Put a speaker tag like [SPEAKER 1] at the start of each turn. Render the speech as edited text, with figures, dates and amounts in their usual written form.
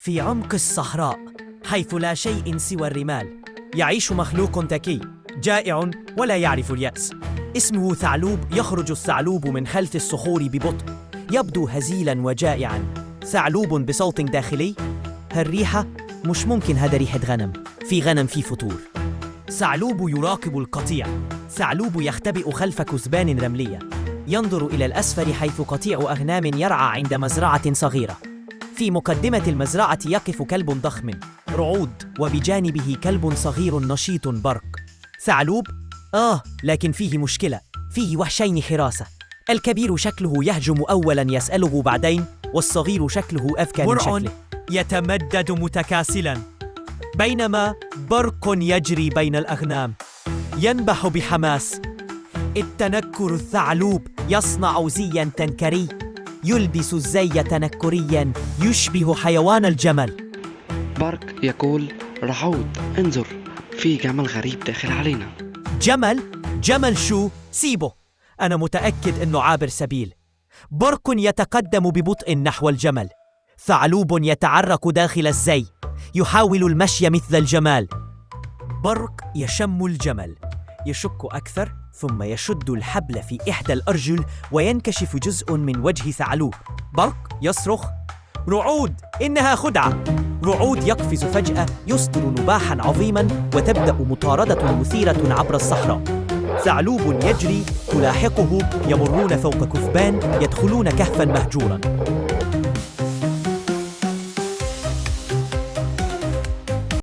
[SPEAKER 1] في عمق الصحراء، حيث لا شيء سوى الرمال، يعيش مخلوق ذكي جائع ولا يعرف اليأس، اسمه ثعلوب. يخرج الثعلوب من خلف الصخور ببطء، يبدو هزيلا وجائعا. ثعلوب بصوت داخلي: هالريحة مش ممكن، هذا ريحة غنم، في غنم في فطور. ثعلوب يراقب القطيع. ثعلوب يختبئ خلف كثبان رملية، ينظر إلى الأسفل حيث قطيع أغنام يرعى عند مزرعة صغيرة. في مقدمة المزرعة يقف كلب ضخم رعود، وبجانبه كلب صغير نشيط برق. ثعلوب: لكن فيه مشكلة، فيه وحشين حراسة. الكبير شكله يهجم أولاً يسأله بعدين، والصغير شكله أذكى من
[SPEAKER 2] برع
[SPEAKER 1] شكله.
[SPEAKER 2] يتمدد متكاسلا، بينما برق يجري بين الأغنام ينبح بحماس.
[SPEAKER 1] التنكر الثعلوب يصنع زيا تنكري، يلبس الزي تنكريا يشبه حيوان الجمل.
[SPEAKER 3] برق يقول: رعود، انظر، في جمل غريب داخل علينا.
[SPEAKER 1] جمل؟ جمل شو؟ سيبه، أنا متأكد أنه عابر سبيل. برق يتقدم ببطء نحو الجمل. ثعلوب يتعرق داخل الزي، يحاول المشي مثل الجمال. برق يشم الجمل، يشك أكثر، ثم يشد الحبل في إحدى الأرجل وينكشف جزء من وجه ثعلوب. برق يصرخ: رعود، إنها خدعة! رعود يقفز فجأة، يصدر نباحا عظيما، وتبدأ مطاردة مثيرة عبر الصحراء. ثعلوب يجري، تلاحقه، يمرون فوق كثبان، يدخلون كهفا مهجورا.